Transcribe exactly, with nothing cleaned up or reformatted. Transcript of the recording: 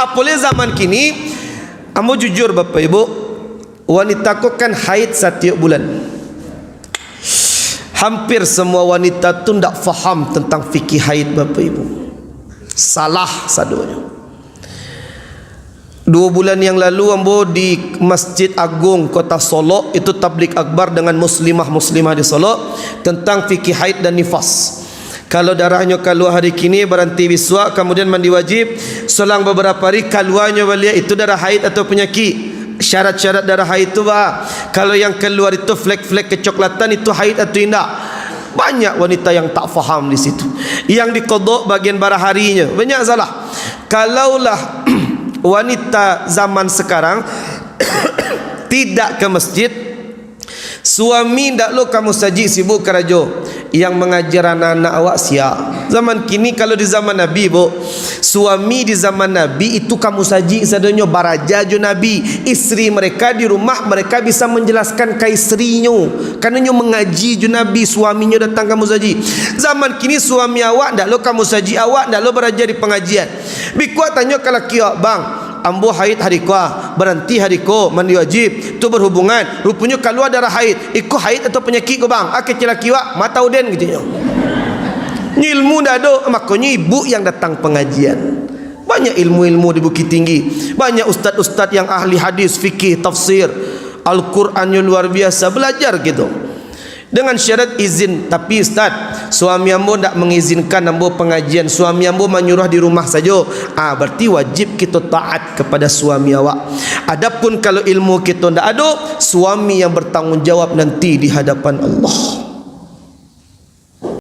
Apo lai zaman kini, ambo jujur, Bapak Ibu, wanita ko kan haid satiok bulan. Hampir semua wanita tu ndak faham tentang fikih haid, Bapak Ibu. Salah sadonyo. Duo bulan yang lalu, ambo di Masjid Agung Kota Solok, itu tablig akbar dengan muslimah-muslimah di Solok, tentang fikih haid dan nifas. Kalau darahnyo kalua hari kini, baranti bisuak, kamudian mandi wajib, selang babarapo hari kaluanyo baliak, itu darah haid atau panyakik? Syarat-syarat darah haid tu, ba, kalau yang kalua itu flek-flek kecoklatan, itu haid atau indak? Banyak wanita yang tak faham di situ. Yang dikodok bagian barah harinyo, banyak salah. Kalaulah wanita zaman sekarang tidak ke masjid, suami ndak lo ka musajik, sibuk karajo, yang mangaja anak-anak awak sia. Zaman kini, kalau di zaman Nabi, Bu, suami di zaman Nabi itu ka musajik sadonyo, baraja jo Nabi. Isteri mereka di rumah, mereka bisa menjelaskan ka isterinyo, karena nyo mangaji jo Nabi, suaminyo datang ka musajik. Zaman kini suami awak ndak lo ka musajik, awak ndak lo baraja di pangajian. Bikuak tanyo ka laki awak, "Bang, ambo haid hari ko, ah, baranti hari ko mandi wajib, tu berhubungan, ruponyo kalua darah haid. Iko haid atau panyakik ko, Bang?" Ah, kecek laki awak, "Mata uden," gitu nyo. Nyo ilmu ndak ado, makonyo ibu yang datang pangajian. Banyak ilmu-ilmu di Bukittinggi. Banyak ustad-ustad yang ahli hadis, fikih, tafsir. Al-Quran nyo luar biasa, belajar gitu. Dengan syarat izin, "Tapi Ustaz, suami ambo ndak mengizinkan ambo pengajian, suami ambo manyuruh di rumah sajo." Ah, berarti wajib kito taat kepada suami awak. Adapun kalau ilmu kito ndak ado, suami yang bertanggung jawab nanti di hadapan Allah.